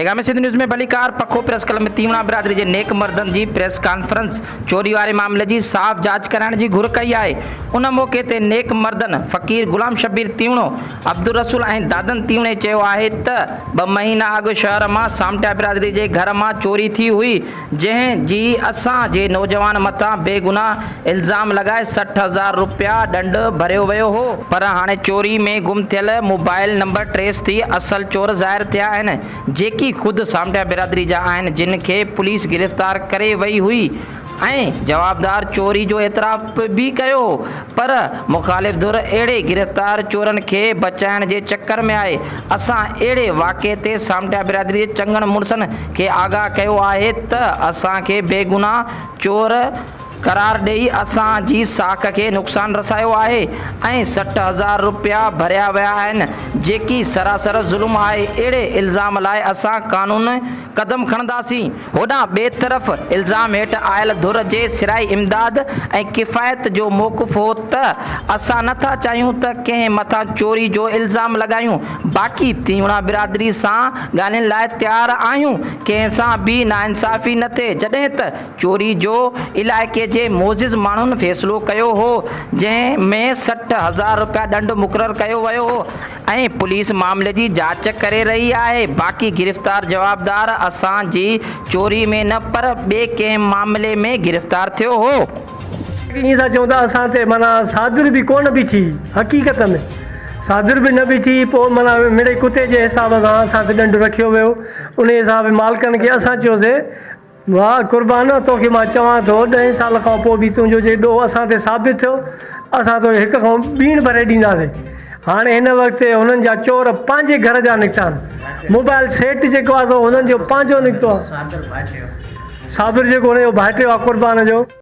پيغام سنڌ نيوز ۾ ڀليڪار پکو پريس ڪلب ۾ تيوڻا برادري جي نيڪ مردن جي پريس ڪانفرنس چوري واري معاملي جي صاف جاچ ڪرائڻ جي گهر ڪئي آهي ان موقعي تي نيڪ مردن فقير غلام شبير تيوڻو، عبدالرسول ۽ دادن تيوڻي چيو آهي ته ٻه مهينا اڳ شهر مان سامٽيا برادري جي گهر مان چوري ٿي هئي جنهن جي اسان جي نوجوان مٿان بيگناهه الزام لڳائي 60 هزار رپيا ڏنڊ ڀريو ويو هو، پر هاڻي چوري ۾ گم ٿيل موبائل نمبر ٽريس ٿي اصل چور ظاهر ٿيا آهن، جيڪي خود سامٽيا برادري جا آهن، جن کي پوليس گرفتار ڪري وئي هئي ۽ جوابدار چوري جو اعتراف به ڪيو هو، پر مخالف ڌر اهڙي گرفتار چورن کي بچائڻ جي چڪر ۾ آهي، اسان اهڙي واقعي تي سامٽيا برادري جي چڱن مڙسن کي آگاهه ڪيو آهي ته اسان کي بيگناهه چور قرار ڏئي اسان جي ساک کي نقصان رسايو آهي ۽ 60 هزار رپيا ڀريا ويا آهن جيڪي سراسر ظلم آهي اهڙي الزام لاء اسان قانون قدم کڻنداسين. هوڏانهن ٻئي طرف الزام هيٺ آيل ڌر جي سرائي امداد ۽ ڪفايت جو موقف هو ته اسان نه ٿا چاهيون ته ڪنهن مٿان چوري جو الزام لڳايون باقي تيوڻا برادري سان ڳالهين لاء تيار آهيون ڪنهن سان به ناانصافي نه ٿئي جڏهن ته چوري جو علائقي جي معزز ماڻهن فيصلو ڪيو هو جنهن ۾ 60 هزار رپيا ڏنڊ مقرر ڪيو ويو هو ۽ پوليس معاملي جي جاچ ڪري رهي آهي، باقي گرفتار جوابدار اسان جي چوري ۾ نه پر ٻئي ڪنهن معاملي ۾ گرفتار ٿيو هو. ائين ٿا چئون ته اسان تي معنيٰ صادر به ڪونه بيٺي حقيقت ۾ صادر به نه بيٺي پوء معنيٰ مڙئي ڪتي جي حساب سان اسان تي ڏنڊ رکيو ويو انهي حساب مالڪن کي اسان چيوسي واھ قربان توکي مان چوان ٿو ڏهين سال کان پوء به تنهنجو جي ڏوھ اسان تي ثابت ٿيو اسان توکي هڪ کان ٻيڻ ڀري ڏينداسين هاڻي هن وقت هنن جا چور پنهنجي گهر جا نڪتا آهن موبائل سيٽ جيڪو آهي سو هنن جو پنهنجو نڪتو آهي صابر جيڪو هن جو ڀائٽيو آهي قربان جو.